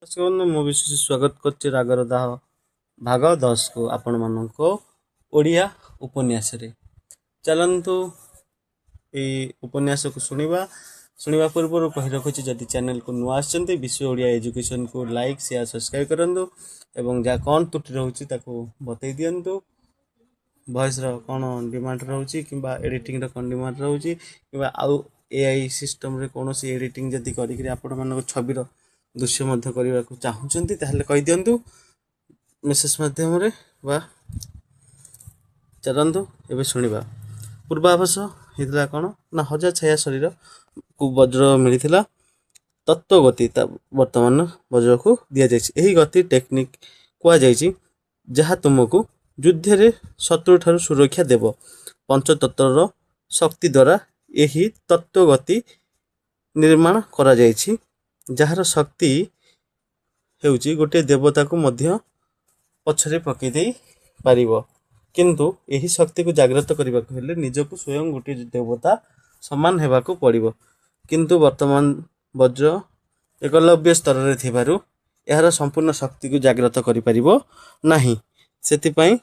ଦର୍ଶକ, ମୁଁ ବିଶେଷ ସ୍ୱାଗତ କରୁଛି ରାଗର ଦାହ ଭାଗ 10କୁ ଆପଣମାନଙ୍କ ଓଡ଼ିଆ ଉପନ୍ୟାସରେ। ଚାଲନ୍ତୁ, ଏଇ ଉପନ୍ୟାସକୁ ଶୁଣିବା। ଶୁଣିବା ପୂର୍ବରୁ କହି ରଖୁଛି, ଯଦି ଚ୍ୟାନେଲକୁ ନୂଆ ଆସିଛନ୍ତି, ବିଶ୍ୱ ଓଡ଼ିଆ ଏଜୁକେସନକୁ ଲାଇକ୍, ସେୟାର, ସବସ୍କ୍ରାଇବ୍ କରନ୍ତୁ ଏବଂ ଯାହା କ'ଣ ତ୍ରୁଟି ରହୁଛି ତାକୁ ବତେଇ ଦିଅନ୍ତୁ। ଭଏସ୍ର କ'ଣ ଡିମାଣ୍ଡ ରହୁଛି କିମ୍ବା ଏଡ଼ିଟିଂର କ'ଣ ଡିମାଣ୍ଡ ରହୁଛି କିମ୍ବା ଆଉ ଏଆଇ ସିଷ୍ଟମ୍ରେ କୌଣସି ଏଡ଼ିଟିଂ ଯଦି କରିକିରି ଆପଣମାନଙ୍କ ଛବିର ଦୃଶ୍ୟ ମଧ୍ୟ କରିବାକୁ ଚାହୁଁଛନ୍ତି, ତାହେଲେ କହିଦିଅନ୍ତୁ ମେସେଜ୍ ମାଧ୍ୟମରେ ବା। ଚାଲନ୍ତୁ, ଏବେ ଶୁଣିବା। ପୂର୍ବାଭାସ ହେଇଥିଲା କ'ଣ ନା ହଜାର ଛାୟା ଶରୀରକୁ ବଜ୍ର ମିଳିଥିଲା। ତତ୍ତ୍ୱଗତି ତା ବର୍ତ୍ତମାନ ବଜ୍ରକୁ ଦିଆଯାଇଛି। ଏହି ଗତି ଟେକ୍ନିକ୍ କୁହାଯାଇଛି, ଯାହା ତୁମକୁ ଯୁଦ୍ଧରେ ଶତ୍ରୁଠାରୁ ସୁରକ୍ଷା ଦେବ। ପଞ୍ଚତତ୍ତ୍ୱର ଶକ୍ତି ଦ୍ୱାରା ଏହି ତତ୍ତ୍ୱଗତି ନିର୍ମାଣ କରାଯାଇଛି, ଯାହାର ଶକ୍ତି ହେଉଛି ଗୋଟିଏ ଦେବତାକୁ ମଧ୍ୟ ପଛରେ ପକାଇ ଦେଇ ପାରିବ। କିନ୍ତୁ ଏହି ଶକ୍ତିକୁ ଜାଗ୍ରତ କରିବାକୁ ହେଲେ ନିଜକୁ ସ୍ୱୟଂ ଗୋଟିଏ ଦେବତା ସମାନ ହେବାକୁ ପଡ଼ିବ। କିନ୍ତୁ ବର୍ତ୍ତମାନ ବଜ୍ର ଏକଲବ୍ୟ ସ୍ତରରେ ଥିବାରୁ ଏହାର ସମ୍ପୂର୍ଣ୍ଣ ଶକ୍ତିକୁ ଜାଗ୍ରତ କରିପାରିବ ନାହିଁ। ସେଥିପାଇଁ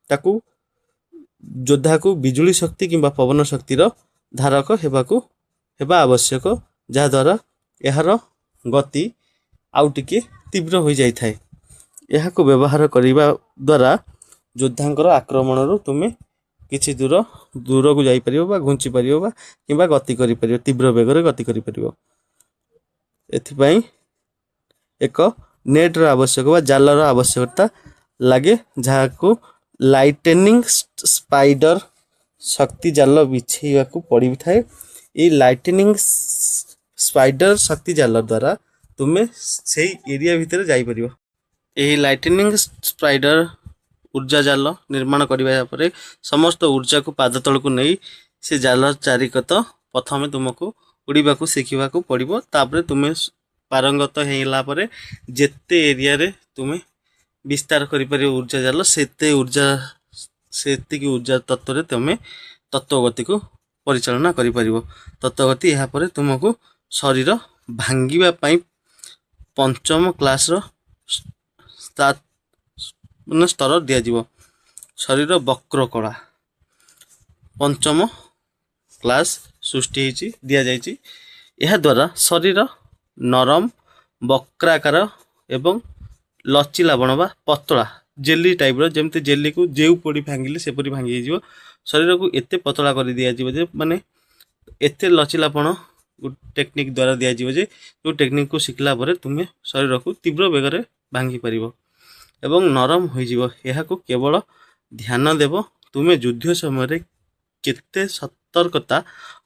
ତାକୁ ଯୋଦ୍ଧାକୁ ବିଜୁଳି ଶକ୍ତି କିମ୍ବା ପବନ ଶକ୍ତିର ଧାରକ ହେବାକୁ ହେବା ଆବଶ୍ୟକ, ଯାହାଦ୍ୱାରା ଏହାର ଗତି ଆଉ ଟିକେ ତୀବ୍ର ହୋଇଯାଇଥାଏ। ଏହାକୁ ବ୍ୟବହାର କରିବା ଦ୍ୱାରା ଯୋଦ୍ଧାଙ୍କର ଆକ୍ରମଣରୁ ତୁମେ କିଛି ଦୂର ଦୂରକୁ ଯାଇପାରିବ ବା ଘୁଞ୍ଚି ପାରିବ ବା କିମ୍ବା ଗତି କରିପାରିବ, ତୀବ୍ର ବେଗରେ ଗତି କରିପାରିବ। ଏଥିପାଇଁ ଏକ ନେଟ୍ର ଆବଶ୍ୟକ ବା ଜାଲର ଆବଶ୍ୟକତା ଲାଗେ, ଯାହାକୁ ଲାଇଟେନିଂ ସ୍ପାଇଡର ଶକ୍ତି ଜାଲ ବିଛେଇବାକୁ ପଡ଼ିଥାଏ। ଏଇ ଲାଇଟେନିଂ ସ୍ପାଇଡର ଶକ୍ତି ଜାଲ ଦ୍ୱାରା ତୁମେ ସେଇ ଏରିଆ ଭିତରେ ଯାଇପାରିବ। ଏହି ଲାଇଟେନିଂ ସ୍ପାଇଡର ଉର୍ଜା ଜାଲ ନିର୍ମାଣ କରିବା ପରେ ସମସ୍ତ ଉର୍ଜାକୁ ପାଦ ତଳକୁ ନେଇ ସେ ଜାଲ ଚାରିକତ ପ୍ରଥମେ ତୁମକୁ ଉଡ଼ିବାକୁ ଶିଖିବାକୁ ପଡ଼ିବ। ତାପରେ ତୁମେ ପାରଙ୍ଗତ ହେଇଗଲା ପରେ ଯେତେ ଏରିଆରେ ତୁମେ ବିସ୍ତାର କରିପାରିବ ଉର୍ଜା ଜାଲ, ସେତେ ଉର୍ଜା, ସେତିକି ଉର୍ଜା ତତ୍ତ୍ୱରେ ତୁମେ ତତ୍ତ୍ୱଗତିକୁ ପରିଚାଳନା କରିପାରିବ। ତତ୍ତ୍ୱଗତି ଏହାପରେ ତୁମକୁ ଶରୀର ଭାଙ୍ଗିବା ପାଇଁ ପଞ୍ଚମ କ୍ଲାସ୍ର ମାନେ ସ୍ତର ଦିଆଯିବ। ଶରୀର ବକ୍ର କଳା ପଞ୍ଚମ କ୍ଲାସ୍ ସୃଷ୍ଟି ହେଇଛି, ଦିଆଯାଇଛି। ଏହାଦ୍ୱାରା ଶରୀର ନରମ, ବକ୍ରାକାର ଏବଂ ଲଚିଲାପଣ ବା ପତଳା ଜେଲି ଟାଇପ୍ର, ଯେମିତି ଜେଲିକୁ ଯେଉଁ ପଡ଼ି ଭାଙ୍ଗିଲେ ସେପରି ଭାଙ୍ଗି ହେଇଯିବ। ଶରୀରକୁ ଏତେ ପତଳା କରି ଦିଆଯିବ ଯେ, ମାନେ ଏତେ ଲଚିଲାପଣ ଟେକ୍ନିକ୍ ଦ୍ୱାରା ଦିଆଯିବ ଯେ, ଯେଉଁ ଟେକ୍ନିକ୍କୁ ଶିଖିଲା ପରେ ତୁମେ ଶରୀରକୁ ତୀବ୍ର ବେଗରେ ଭାଙ୍ଗି ପାରିବ ଏବଂ ନରମ ହୋଇଯିବ। ଏହାକୁ କେବଳ ଧ୍ୟାନ ଦେବ, ତୁମେ ଯୁଦ୍ଧ ସମୟରେ କେତେ ସତର୍କତା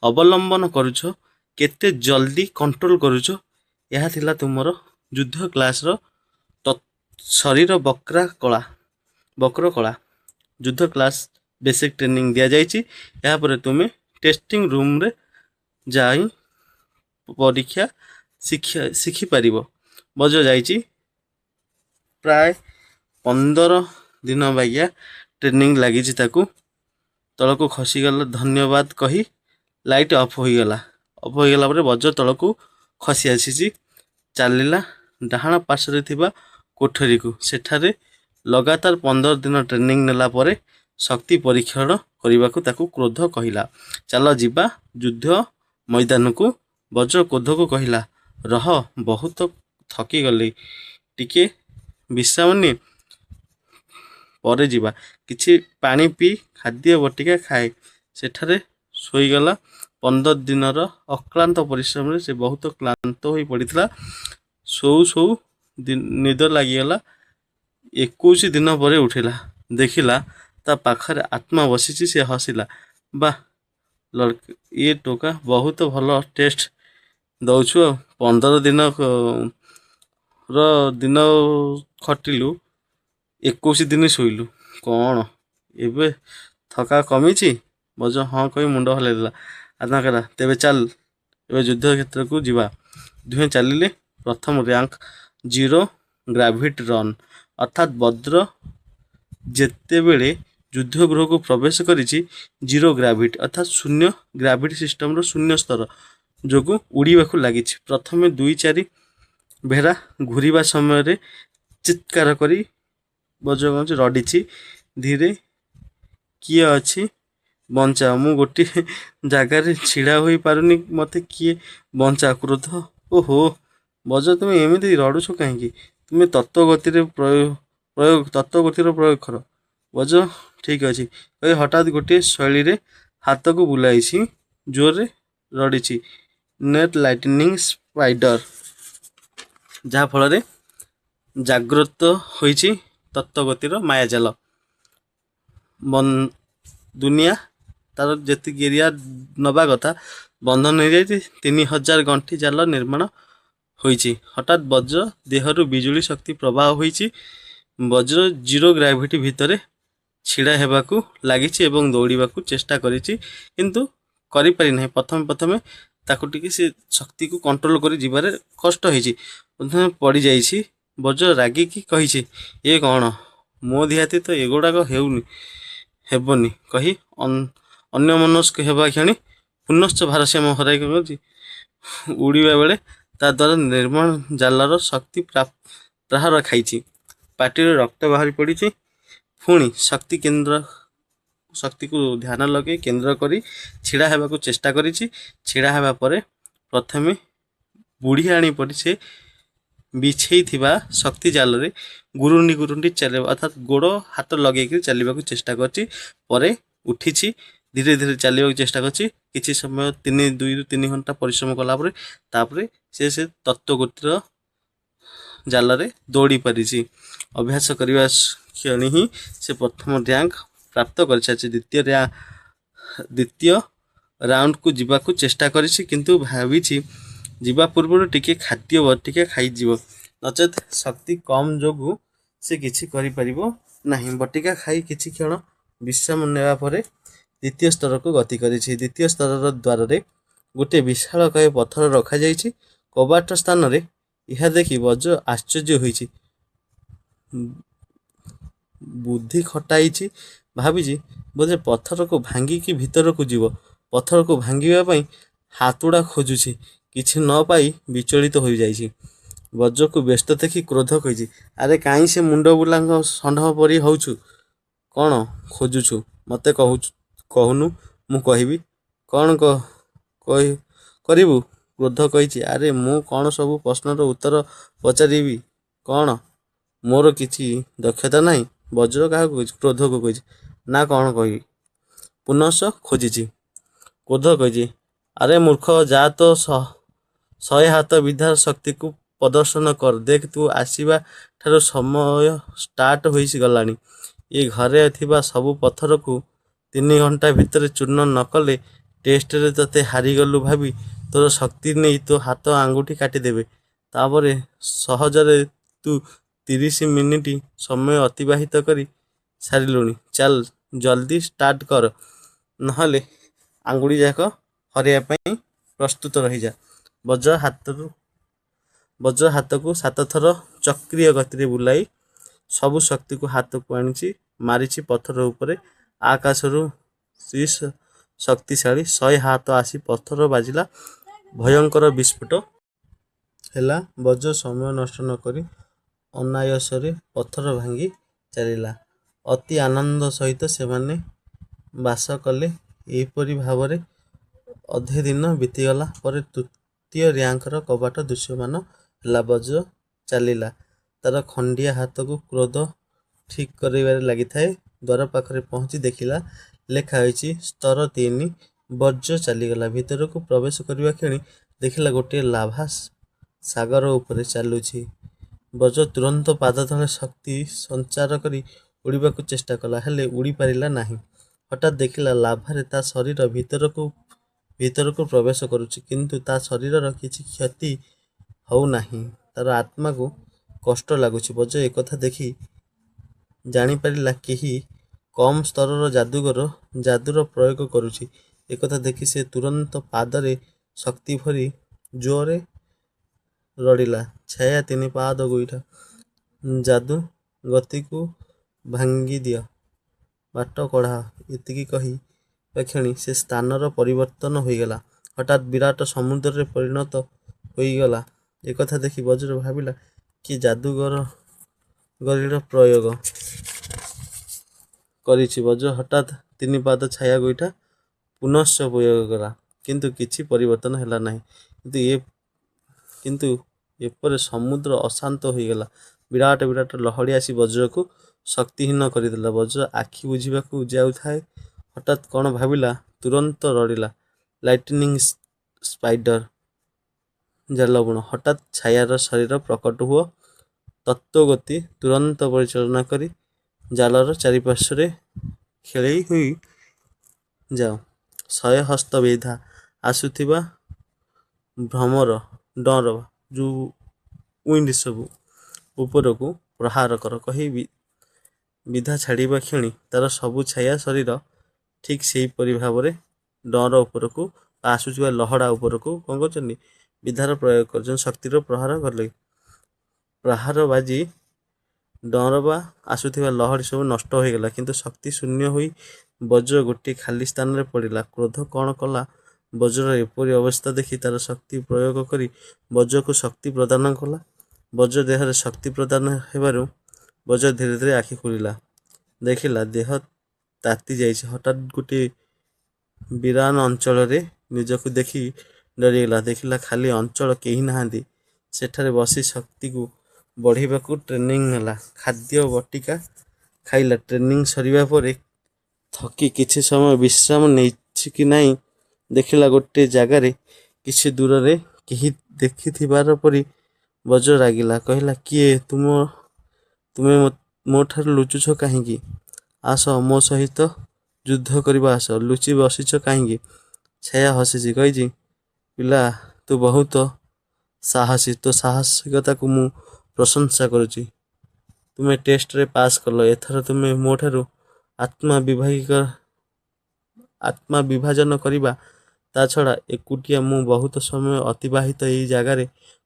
ଅବଲମ୍ବନ କରୁଛ, କେତେ ଜଲ୍ଦି କଣ୍ଟ୍ରୋଲ କରୁଛ। ଏହା ଥିଲା ତୁମର ଯୁଦ୍ଧ କ୍ଲାସ୍ର ଶରୀର ବକ୍ରା କଳା, ବକ୍ର କଳା ଯୁଦ୍ଧ କ୍ଲାସ୍ ବେସିକ୍ ଟ୍ରେନିଂ ଦିଆଯାଇଛି। ଏହାପରେ ତୁମେ ଟେଷ୍ଟିଂ ରୁମ୍ରେ ଯାଇ ପରୀକ୍ଷା ଶିକ୍ଷା ଶିଖିପାରିବ। ବଜ୍ର ଯାଇଛି। ପ୍ରାୟ 15 ଦିନ ବାଗିଆ ଟ୍ରେନିଂ ଲାଗିଛି ତାକୁ। ତଳକୁ ଖସିଗଲା। ଧନ୍ୟବାଦ କହି ଲାଇଟ୍ ଅଫ୍ ହୋଇଗଲା। ଅଫ୍ ହୋଇଗଲା ପରେ ବଜ୍ର ତଳକୁ ଖସି ଆସିଛି। ଚାଲିଲା ଡାହାଣ ପାର୍ଶ୍ୱରେ ଥିବା କୋଠରୀକୁ। ସେଠାରେ ଲଗାତାର 15 ଦିନ ଟ୍ରେନିଂ ନେଲା ପରେ ଶକ୍ତି ପରୀକ୍ଷଣ କରିବାକୁ ତାକୁ କ୍ରୋଧ କହିଲା, ଚାଲ ଯିବା ଯୁଦ୍ଧ ମଇଦାନକୁ। ବଜ୍ର କ୍ରୋଧକୁ କହିଲା, ରହ, ବହୁତ ଥକିଗଲି, ଟିକେ ବିଶ୍ରାମ ନିଏ, ପରେ ଯିବା। କିଛି ପାଣି ପିଇ ଖାଦ୍ୟ ବଟିକା ଖାଏ ସେଠାରେ ଶୋଇଗଲା। 15 ଦିନର ଅକ୍ଳାନ୍ତ ପରିଶ୍ରମରେ ସେ ବହୁତ କ୍ଳାନ୍ତ ହୋଇ ପଡ଼ିଥିଲା। ଶୋଉ ଶୋଉ ନିଦ ଲାଗିଗଲା। 21 ଦିନ ପରେ ଉଠିଲା। ଦେଖିଲା, ତା ପାଖରେ ଆତ୍ମା ବସିଛି। ସେ ହସିଲା, ବାଃ ଇଏ ଟୋକା, ବହୁତ ଭଲ ଟେଷ୍ଟ ଦଉଛୁ। ଆଉ 15 ଦିନ ର ଦିନ ଖଟିଲୁ, 21 ଦିନ ଶୋଇଲୁ। କ'ଣ ଏବେ ଥକା କମିଛି? ବଜ୍ର ହଁ କହି ମୁଣ୍ଡ ହଲାଇଦେଲା। ଆତ୍ମା କହିଲା, ତେବେ ଚାଲ, ଏବେ ଯୁଦ୍ଧ କ୍ଷେତ୍ରକୁ ଯିବା। ଦୁହେଁ ଚାଲିଲେ। ପ୍ରଥମ ରାଙ୍କ ଜିରୋ ଗ୍ରାଭିଟି ରନ୍, ଅର୍ଥାତ୍ ବଜ୍ର ଯେତେବେଳେ ଯୁଦ୍ଧ ଗୃହକୁ ପ୍ରବେଶ କରିଛି, ଜିରୋ ଗ୍ରାଭିଟି ଅର୍ଥାତ୍ ଶୂନ୍ୟ ଗ୍ରାଭିଟି ସିଷ୍ଟମର ଶୂନ୍ୟ ସ୍ତର ଯୋଗୁଁ ଉଡ଼ିବାକୁ ଲାଗିଛି। ପ୍ରଥମେ ଦୁଇ ଚାରି ଭେରା ଘୁରିବା ସମୟରେ ଚିତ୍କାର କରି ବଜ୍ର ରଡ଼ିଛି ଧୀରେ, କିଏ ଅଛି, ବଞ୍ଚାଅ, ମୁଁ ଗୋଟିଏ ଜାଗାରେ ଛିଡ଼ା ହୋଇପାରୁନି, ମୋତେ କିଏ ବଞ୍ଚାଅ। କ୍ରୋଧ, ଓହୋ ବଜ୍ର, ତୁମେ ଏମିତି ରଡ଼ୁଛ କାହିଁକି? ତୁମେ ତତ୍ତ୍ୱଗତିରେ ପ୍ରୟୋଗ ତତ୍ତ୍ୱଗତିର ପ୍ରୟୋଗ କର। ବଜ୍ର ଠିକ୍ ଅଛି କହି ହଠାତ୍ ଗୋଟିଏ ଶୈଳୀରେ ହାତକୁ ବୁଲାଇଛି, ଜୋରରେ ରଡ଼ିଛି, ନେଟ୍ ଲାଇଟନିଂ ସ୍ପାଇଡର। ଯାହାଫଳରେ ଜାଗ୍ରତ ହୋଇଛି ତତ୍ତ୍ୱଗତିର ମାୟାଜାଲ। ଦୁନିଆ ତାର ଯେତିକି ଏରିଆ ନେବା କଥା ବନ୍ଧନ ହେଇଯାଇଛି। 3000 ଗଣ୍ଠି ଜାଲ ନିର୍ମାଣ ହୋଇଛି। ହଠାତ୍ ବଜ୍ର ଦେହରୁ ବିଜୁଳି ଶକ୍ତି ପ୍ରବାହ ହୋଇଛି। ବଜ୍ର ଜିରୋ ଗ୍ରାଭିଟି ଭିତରେ ଛିଡ଼ା ହେବାକୁ ଲାଗିଛି ଏବଂ ଦୌଡ଼ିବାକୁ ଚେଷ୍ଟା କରିଛି, କିନ୍ତୁ କରିପାରି ନାହିଁ। ପ୍ରଥମେ ପ୍ରଥମେ ତାକୁ ଟିକେ ସେ ଶକ୍ତିକୁ କଣ୍ଟ୍ରୋଲ କରି ଯିବାରେ କଷ୍ଟ ହେଇଛି, ପ୍ରଥମେ ପଡ଼ିଯାଇଛି। ବଜ୍ର ରାଗିକି କହିଛି, ଏ କ'ଣ ମୋ ଦିହାତି ତ ଏଗୁଡ଼ାକ ହେଉନି, ହେବନି କହି ଅନ୍ୟମନସ୍କ ହେବା କ୍ଷଣି ପୁନଶ୍ଚ ଭାରସାମ୍ୟ ହରାଇ କରୁଛି ଉଡ଼ିବା ବେଳେ ତା ଦ୍ୱାରା ନିର୍ମାଣ ଜାଲର ଶକ୍ତି ପ୍ରହାର ଖାଇଛି। ପାଟିରୁ ରକ୍ତ ବାହାରି ପଡ଼ିଛି। ପୁଣି ଶକ୍ତି କେନ୍ଦ୍ର ଶକ୍ତିକୁ ଧ୍ୟାନ ଲଗାଇ କେନ୍ଦ୍ର କରି ଛିଡ଼ା ହେବାକୁ ଚେଷ୍ଟା କରିଛି। ଛିଡ଼ା ହେବା ପରେ ପ୍ରଥମେ ବୁଢ଼ିଆଣୀ ପରି ସେ ବିଛେଇଥିବା ଶକ୍ତି ଜାଲରେ ଗୁରୁଣ୍ଡି ଗୁରୁଣ୍ଡି ଚାଲିବ, ଅର୍ଥାତ୍ ଗୋଡ଼ ହାତ ଲଗେଇକରି ଚାଲିବାକୁ ଚେଷ୍ଟା କରିଛି। ପରେ ଉଠିଛି, ଧୀରେ ଧୀରେ ଚାଲିବାକୁ ଚେଷ୍ଟା କରିଛି। କିଛି ସମୟ 2ରୁ 3 ଘଣ୍ଟା ପରିଶ୍ରମ କଲା ପରେ ତାପରେ ସେ ସେ ତତ୍ତ୍ୱଗତିର ଜାଲରେ ଦୌଡ଼ି ପାରିଛି। ଅଭ୍ୟାସ କରିବା କ୍ଷଣି ହିଁ ସେ ପ୍ରଥମ ର୍ୟାଙ୍କ ପ୍ରାପ୍ତ କରିସାରିଛି। ଦ୍ୱିତୀୟ ରାଉଣ୍ଡକୁ ଯିବାକୁ ଚେଷ୍ଟା କରିଛି, କିନ୍ତୁ ଭାବିଛି ଯିବା ପୂର୍ବରୁ ଟିକେ ଖାଦ୍ୟ ବଟିକା ଖାଇଯିବ, ନଚେତ୍ ଶକ୍ତି କମ୍ ଯୋଗୁଁ ସେ କିଛି କରିପାରିବ ନାହିଁ। ବଟିକା ଖାଇ କିଛି କ୍ଷଣ ବିଶ୍ରାମ ନେବା ପରେ ଦ୍ୱିତୀୟ ସ୍ତରକୁ ଗତି କରିଛି। ଦ୍ୱିତୀୟ ସ୍ତରର ଦ୍ୱାରରେ ଗୋଟିଏ ବିଶାଳକାୟ ପଥର ରଖାଯାଇଛି କବାଟ ସ୍ଥାନରେ। ଏହା ଦେଖି ବଜ୍ର ଆଶ୍ଚର୍ଯ୍ୟ ହୋଇଛି। ବୁଦ୍ଧି ଖଟାଇଛି, ଭାବିଛି ବୋଧେ ପଥରକୁ ଭାଙ୍ଗିକି ଭିତରକୁ ଯିବ। ପଥରକୁ ଭାଙ୍ଗିବା ପାଇଁ ହାତୁଡ଼ା ଖୋଜୁଛି, କିଛି ନ ପାଇ ବିଚଳିତ ହୋଇଯାଇଛି। ବଜ୍ରକୁ ବ୍ୟସ୍ତ ଦେଖି କ୍ରୋଧ କହିଛି, ଆରେ କାହିଁ ସେ ମୁଣ୍ଡବୁଲା ଷଣ୍ଢ ପରି ହେଉଛୁ? କ'ଣ ଖୋଜୁଛୁ ମୋତେ କହୁନୁ, ମୁଁ କହିବି। କ'ଣ କରିବୁ? କ୍ରୋଧ କହିଛି, ଆରେ ମୁଁ କ'ଣ ସବୁ ପ୍ରଶ୍ନର ଉତ୍ତର ପଚାରିବି କ'ଣ? ମୋର କିଛି ଦକ୍ଷତା ନାହିଁ? ବଜ୍ର କାହାକୁ କହିଛି? କ୍ରୋଧକୁ କହିଛି। ନା, କ'ଣ କହିବି? ପୁନଶ୍ଚ ଖୋଜିଛି। କ୍ରୋଧ କହିଛି, ଆରେ ମୂର୍ଖ, ଯା, ତୋ 100 ହାତ ବିଦ୍ୟାର ଶକ୍ତିକୁ ପ୍ରଦର୍ଶନ କର। ଦେଖ, ତୁ ଆସିବା ଠାରୁ ସମୟ ଷ୍ଟାର୍ଟ ହୋଇଗଲାଣି। ଏ ଘରେ ଥିବା ସବୁ ପଥରକୁ 3 ଘଣ୍ଟା ଭିତରେ ଚୂର୍ଣ୍ଣ ନ କଲେ ଟେଷ୍ଟରେ ତୋତେ ହାରିଗଲୁ ଭାବି ତୋର ଶକ୍ତି ନେଇ ତୋ ହାତ ଆଙ୍ଗୁଠି କାଟିଦେବେ। ତାପରେ ସହଜରେ ତୁ 30 ମିନିଟ୍ ସମୟ ଅତିବାହିତ କରି ସାରିଲୁଣି। ଚାଲ, ଜଲଦି ଷ୍ଟାର୍ଟ କର, ନହେଲେ ଆଙ୍ଗୁଠି ଯାକ ହରାଇବା ପାଇଁ ପ୍ରସ୍ତୁତ ରହିଯା। ବଜ୍ର ହାତକୁ ସାତଥର ଚକ୍ରୀୟ ଗତିରେ ବୁଲାଇ ସବୁ ଶକ୍ତିକୁ ହାତକୁ ଆଣିଛି, ମାରିଛି ପଥର ଉପରେ। ଆକାଶରୁ ଶକ୍ତିଶାଳୀ 100 ହାତ ଆସି ପଥର ବାଜିଲା। ଭୟଙ୍କର ବିସ୍ଫୋଟ ହେଲା। ବଜ୍ର ସମୟ ନଷ୍ଟ ନ କରି ଅନାୟାସରେ ପଥର ଭାଙ୍ଗି ଚାଲିଲା। ଅତି ଆନନ୍ଦ ସହିତ ସେମାନେ ବାସ କଲେ। ଏହିପରି ଭାବରେ ଅଧେ ଦିନ ବିତିଗଲା ପରେ ତୃତୀୟ ର୍ୟାଙ୍କର କବାଟ ଦୃଶ୍ୟମାନ ହେଲା। ବଜ୍ର ଚାଲିଲା। ତାର ଖଣ୍ଡିଆ ହାତକୁ କ୍ରୋଧ ଠିକ୍ କରିବାରେ ଲାଗିଥାଏ। ଦ୍ୱାର ପାଖରେ ପହଞ୍ଚି ଦେଖିଲା, ଲେଖା ହୋଇଛି ସ୍ତର 3। ବଜ୍ର ଚାଲିଗଲା। ଭିତରକୁ ପ୍ରବେଶ କରିବା କ୍ଷଣି ଦେଖିଲା ଗୋଟିଏ ଲାଭା ସାଗର ଉପରେ ଚାଲୁଛି। ବଜ୍ର ତୁରନ୍ତ ପାଦ ତଳେ ଶକ୍ତି ସଞ୍ଚାର କରି ଉଡ଼ିବାକୁ ଚେଷ୍ଟା କଲା, ହେଲେ ଉଡ଼ିପାରିଲା ନାହିଁ। ହଠାତ୍ ଦେଖିଲା ଲାଭାରେ ତା ଶରୀର ଭିତରକୁ ଭିତରକୁ ପ୍ରବେଶ କରୁଛି, କିନ୍ତୁ ତା ଶରୀରର କିଛି କ୍ଷତି ହେଉନାହିଁ, ତାର ଆତ୍ମାକୁ କଷ୍ଟ ଲାଗୁଛି। ବଜ୍ର ଏକଥା ଦେଖି ଜାଣିପାରିଲା କେହି କମ୍ ସ୍ତରର ଯାଦୁଗର ଯାଦୁର ପ୍ରୟୋଗ କରୁଛି। ଏକଥା ଦେଖି ସେ ତୁରନ୍ତ ପାଦରେ ଶକ୍ତି ଭରି ଜୋରରେ ରଡ଼ିଲା, ଛାୟା ତିନି ପାଦ ଗୋଇଠା, ଯାଦୁ ଗତିକୁ ଭାଙ୍ଗିଦିଅ, ବାଟ କଢ଼ାଅ। ଏତିକି କହିବା କ୍ଷଣି ସେ ସ୍ଥାନର ପରିବର୍ତ୍ତନ ହୋଇଗଲା। ହଠାତ୍ ବିରାଟ ସମୁଦ୍ରରେ ପରିଣତ ହୋଇଗଲା। ଏକଥା ଦେଖି ବଜ୍ର ଭାବିଲା କି ଯାଦୁଗରୀର ପ୍ରୟୋଗ କରିଛି। ବଜ୍ର ହଠାତ୍ ତିନିପାଦ ଛାୟା ଗୋଇଠା ପୁନଶ୍ଚ ପ୍ରୟୋଗ କଲା। କିନ୍ତୁ କିଛି ପରିବର୍ତ୍ତନ ହେଲା ନାହିଁ। କିନ୍ତୁ ଏପରେ ସମୁଦ୍ର ଅଶାନ୍ତ ହୋଇଗଲା। ବିରାଟ ବିରାଟ ଲହଡ଼ି ଆସି ବଜ୍ରକୁ ଶକ୍ତିହୀନ କରିଦେଲା। ବଜ୍ର ଆଖି ବୁଜିବାକୁ ଯାଉଥାଏ, ହଠାତ୍ କ'ଣ ଭାବିଲା, ତୁରନ୍ତ ରଡ଼ିଲା, ଲାଇଟନିଂ ସ୍ପାଇଡର ଜାଲବୁଣ, ହଠାତ୍ ଛାୟାର ଶରୀର ପ୍ରକଟ ହୁଅ, ତତ୍ତ୍ୱଗତି ତୁରନ୍ତ ପରିଚାଳନା କରି ଜାଲର ଚାରିପାର୍ଶ୍ୱରେ ଖେଳେଇ ହୋଇ ଯାଅ। 100 ହସ୍ତ ବିଧା ଆସୁଥିବା ଭ୍ରମର ଡଁର ଯେଉଁ ୱିଣ୍ଡ ସବୁ ଉପରକୁ ପ୍ରହାର କର କହି ବିଧା ଛାଡ଼ିବା କ୍ଷଣି ତାର ସବୁ ଛାୟା ଶରୀର ଠିକ୍ ସେହିପରି ଭାବରେ ଡଁର ଉପରକୁ ବା ଆସୁଥିବା ଲହଡ଼ା ଉପରକୁ କ'ଣ କରୁଛନ୍ତି? ବିଧାର ପ୍ରୟୋଗ କରୁଛନ୍ତି, ଶକ୍ତିର ପ୍ରହାର କଲେ। ପ୍ରହାର ବାଜି ଡଁର ବା ଆସୁଥିବା ଲହଡ଼ି ସବୁ ନଷ୍ଟ ହୋଇଗଲା। କିନ୍ତୁ ଶକ୍ତି ଶୂନ୍ୟ ହୋଇ ବଜ୍ର ଗୋଟିଏ ଖାଲି ସ୍ଥାନରେ ପଡ଼ିଲା। କ୍ରୋଧ କ'ଣ କଲା, ବଜ୍ରର ଏପରି ଅବସ୍ଥା ଦେଖି ତାର ଶକ୍ତି ପ୍ରୟୋଗ କରି ବଜ୍ରକୁ ଶକ୍ତି ପ୍ରଦାନ କଲା। ବଜ୍ର ଦେହରେ ଶକ୍ତି ପ୍ରଦାନ ହେବାରୁ ବଜ୍ର ଧୀରେ ଧୀରେ ଆଖି ଖୋଲିଲା। ଦେଖିଲା ଦେହ ତାତି ଯାଇଛି। ହଠାତ୍ ଗୋଟିଏ ବିରାନ ଅଞ୍ଚଳରେ ନିଜକୁ ଦେଖି ଡରିଗଲା। ଦେଖିଲା ଖାଲି ଅଞ୍ଚଳ, କେହି ନାହାନ୍ତି। ସେଠାରେ ବସି ଶକ୍ତିକୁ ବଢ଼େଇବାକୁ ଟ୍ରେନିଂ ନେଲା। ଖାଦ୍ୟ ବଟିକା ଖାଇଲା। ଟ୍ରେନିଂ ସରିବା ପରେ ଥକି କିଛି ସମୟ ବିଶ୍ରାମ ନେଇଛି କି ନାହିଁ, ଦେଖିଲା ଗୋଟିଏ ଜାଗାରେ କିଛି ଦୂରରେ କେହି ଦେଖିଥିବାର ପରି। ବଜ୍ର ରାଗିଲା, କହିଲା, କିଏ ତୁମ? ତୁମେ ମୋଠାରୁ ଲୁଚୁଛ କାହିଁକି? ଆସ, ମୋ ସହିତ ଯୁଦ୍ଧ କରିବା ଆସ। ଲୁଚି ବସିଛ କାହିଁକି? ଛାୟା ହସିଛି, କହିଛି, ପିଲା, ତୁ ବହୁତ ସାହସୀ। ତୋ ସାହସିକତାକୁ ମୁଁ ପ୍ରଶଂସା କରୁଛି। ତୁମେ ଟେଷ୍ଟରେ ପାସ୍ କଲ। ଏଥର ତୁମେ ମୋଠାରୁ ଆତ୍ମା ବିଭାଜନ କରିବା। ତା ଛଡ଼ା ଏକୁଟିଆ ମୁଁ ବହୁତ ସମୟ ଅତିବାହିତ ଏଇ ଜାଗାରେ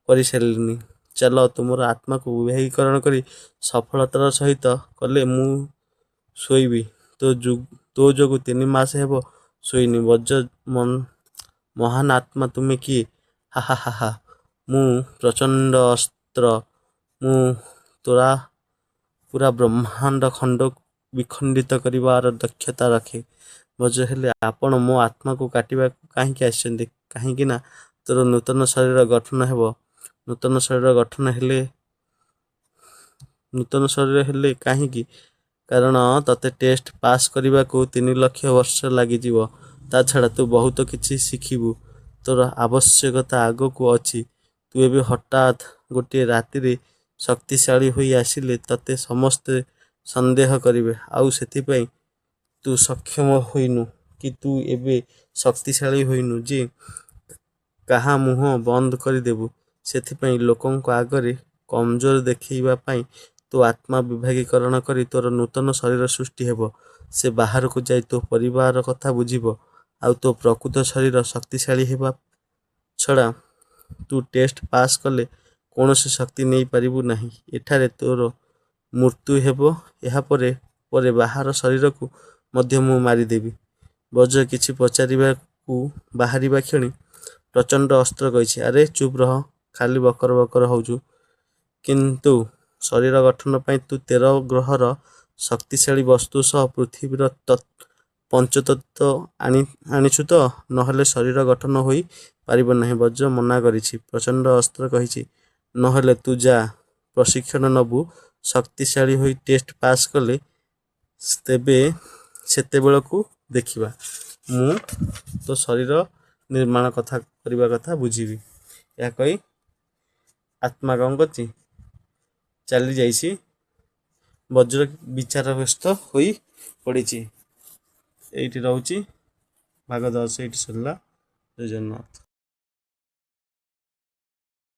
କରିସାରିଲିଣି। ଚାଲ, ତୁମର ଆତ୍ମାକୁ ବିଭାଗୀକରଣ କରି ସଫଳତାର ସହିତ କଲେ ମୁଁ ଶୋଇବି। ତୋ ଯୋଗୁଁ 3 ମାସ ହେବ ଶୋଇନି। ବଜ୍ର, ମହାନ ଆତ୍ମା, ତୁମେ କିଏ? ହା ହା ହା ହା, ମୁଁ ପ୍ରଚଣ୍ଡ ଅସ୍ତ୍ର। ମୁଁ ତୋରା ପୁରା ବ୍ରହ୍ମାଣ୍ଡ ଖଣ୍ଡକୁ ବିଖଣ୍ଡିତ କରିବାର ଦକ୍ଷତା ରଖେ। ବଜ୍ର, ହେଲେ ଆପଣ ମୋ ଆତ୍ମାକୁ କାଟିବାକୁ କାହିଁକି ଆସିଛନ୍ତି? କାହିଁକି ନା ତୋର ନୂତନ ଶରୀର ଗଠନ ହେବ। ନୂତନ ଶରୀର ଗଠନ ହେଲେ, ନୂତନ ଶରୀର ହେଲେ କାହିଁକି? କାରଣ ତତେ ଟେଷ୍ଟ ପାସ୍ କରିବାକୁ 3 ଲକ୍ଷ ବର୍ଷ ଲାଗିଯିବ। ତା ଛଡ଼ା ତୁ ବହୁତ କିଛି ଶିଖିବୁ। ତୋର ଆବଶ୍ୟକତା ଆଗକୁ ଅଛି। ତୁ ଏବେ ହଠାତ୍ ଗୋଟିଏ ରାତିରେ ଶକ୍ତିଶାଳୀ ହୋଇ ଆସିଲେ ତତେ ସମସ୍ତେ ସନ୍ଦେହ କରିବେ। ଆଉ ସେଥିପାଇଁ ତୁ ସକ୍ଷମ ହୋଇନୁ କି ତୁ ଏବେ ଶକ୍ତିଶାଳୀ ହୋଇନୁ ଯେ କାହା ମୁହଁ ବନ୍ଦ କରିଦେବୁ। ସେଥିପାଇଁ ଲୋକଙ୍କ ଆଗରେ କମଜୋର ଦେଖେଇବା ପାଇଁ ତୋ ଆତ୍ମା ବିଭାଗୀକରଣ କରି ତୋର ନୂତନ ଶରୀର ସୃଷ୍ଟି ହେବ। ସେ ବାହାରକୁ ଯାଇ ତୋ ପରିବାର କଥା ବୁଝିବ। ଆଉ ତୋ ପ୍ରକୃତ ଶରୀର ଶକ୍ତିଶାଳୀ ହେବା ଛଡ଼ା ତୁ ଟେଷ୍ଟ ପାସ୍ କଲେ କୌଣସି ଶକ୍ତି ନେଇପାରିବୁ ନାହିଁ। ଏଠାରେ ତୋର ମୃତ୍ୟୁ ହେବ। ଏହାପରେ ପରେ ବାହାର ଶରୀରକୁ ମଧ୍ୟ ମୁଁ ମାରିଦେବି। ବଜ୍ର କିଛି ପଚାରିବାକୁ ବାହାରିବା କ୍ଷଣି ପ୍ରଚଣ୍ଡ ଅସ୍ତ୍ର କହିଛି, ଆରେ ଚୁପ୍ ରହ, ଖାଲି ବକର ବକର ହଉଛୁ। କିନ୍ତୁ ଶରୀର ଗଠନ ପାଇଁ ତୁ 13 ଗ୍ରହର ଶକ୍ତିଶାଳୀ ବସ୍ତୁ ସହ ପୃଥିବୀର ପଞ୍ଚତତ୍ତ୍ୱ ଆଣିଛୁ ତ? ନହେଲେ ଶରୀର ଗଠନ ହୋଇ ପାରିବ ନାହିଁ। ବଜ୍ର ମନା କରିଛି। ପ୍ରଚଣ୍ଡ ଅସ୍ତ୍ର କହିଛି, ନହେଲେ ତୁ ଯା, ପ୍ରଶିକ୍ଷଣ ନେବୁ, ଶକ୍ତିଶାଳୀ ହୋଇ ଟେଷ୍ଟ ପାସ୍ କଲେ ତେବେ ସେତେବେଳକୁ ଦେଖିବା। ମୁଁ ତୋ ଶରୀର ନିର୍ମାଣ କଥା କରିବା କଥା ବୁଝିବି। ଏହା କହି ଆତ୍ମା କ'ଣ କରିଛି? ଚାଲି ଯାଇଛି। ବଜ୍ର ବିଚାରଗ୍ରସ୍ତ ହୋଇ ପଡ଼ିଛି। ଏଇଠି ରହୁଛି। ଭାଗ 10 ଏଇଠି ସରିଲା। ଜୟ ଜଗନ୍ନାଥ।